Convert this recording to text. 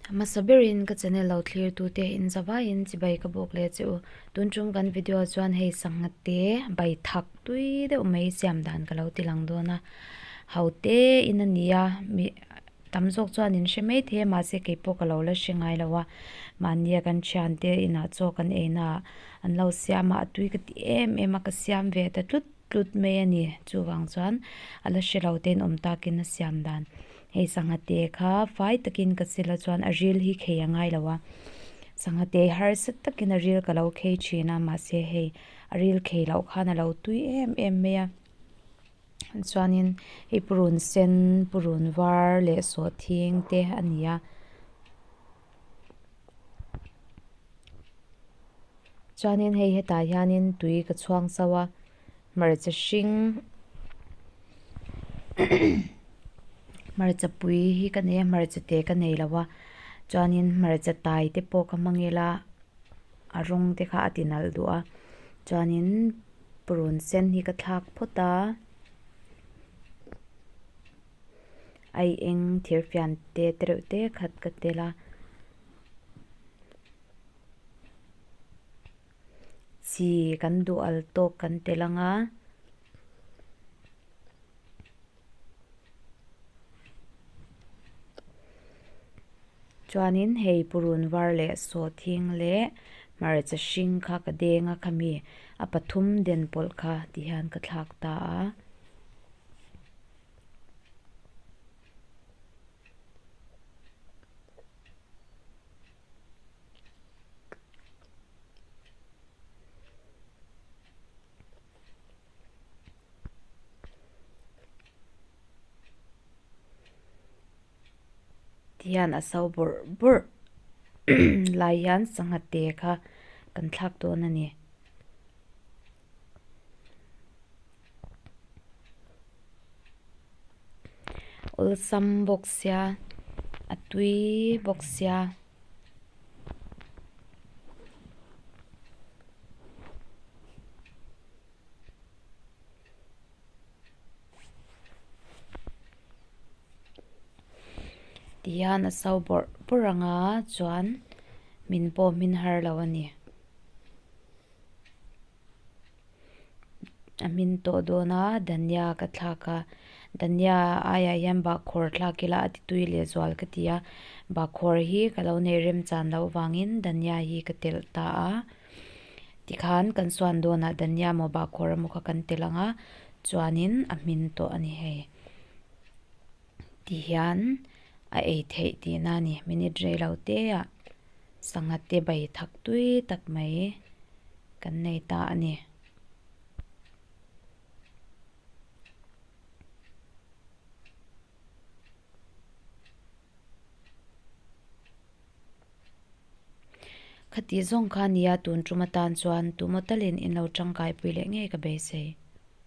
Hmasa berin ka channel lo thlir tute in zavaiin chibai ka bawk leh che u. Tun tum kan video chuan hei sangha te bai thak tui deuh mai siam dan ka lo ti lang dawn a. Ho te in a ni a, mi tam zawk chuan in hre mai thei a mahse kei pawh ka lo la hre ngai lo a. Mahnia kan thiante inah chaw kan ei naah an lo siam a, a tui ka ti em em a ka siam ve ta tlut tlut mai a ni. Chuvang chuan a la hre lo te in awm takin a siam dan. Hei sangha te kha fai takin ka chil a chuan a ril hi khei a ngai lo a, sangha te harsa takin a ril ka lo khei thin a mahse hei a ril khei loh khan a lo tui em em mai a chuanin hei purun sen purun var leh sawhthing te a ni a. Chuanin hei hetah hianin tui ka chhuang chauh a hmarcha hring hmarcha pui hi ka nei a hmarcha te ka nei lo a chuanin hmarcha tai te pawh ka hmang ila a rawng te kha a ti nalh duh a chuanin purun sen hi ka thlak phawt a ai eng thirfian te tereuh te khat ka tel a. Chi kan duh al tawk kan tel ang a. Chuanin hei purun var leh sawhthing leh hmarcha hring kha ka deng a khami a pathum den pawlh kha ti hian ka thlak ta a. Tihian a so bawrh bawrh lai hian sangha te kha kan thlak dawn a ni. Awlsam bawk sia a tui bawk sia. Tihian a so bawrh bawrh ang a chuan min pawh hmin har lo a ni. A hmin tawh dawn a dhania ka thlak a dhania aiah hian bahkhawr thlak ila a ti tui leh zual ka ti a bahkhawr hi ka lo nei remchan loh vangin dhania hi ka telh ta a tikhan kan suan dawnah dhania maw bahkhawr emaw kha kan telh ang a chuanin a hmin tawh a ni hei tihian a ei theih tihna a ni minute rei lo te ah. Sangha te bai thak tui tak mai kan nei ta a ni. Khati zawng kha nia tun tum atan chuan tumaw talin in lo tangkai pui leh ngei ka beisei.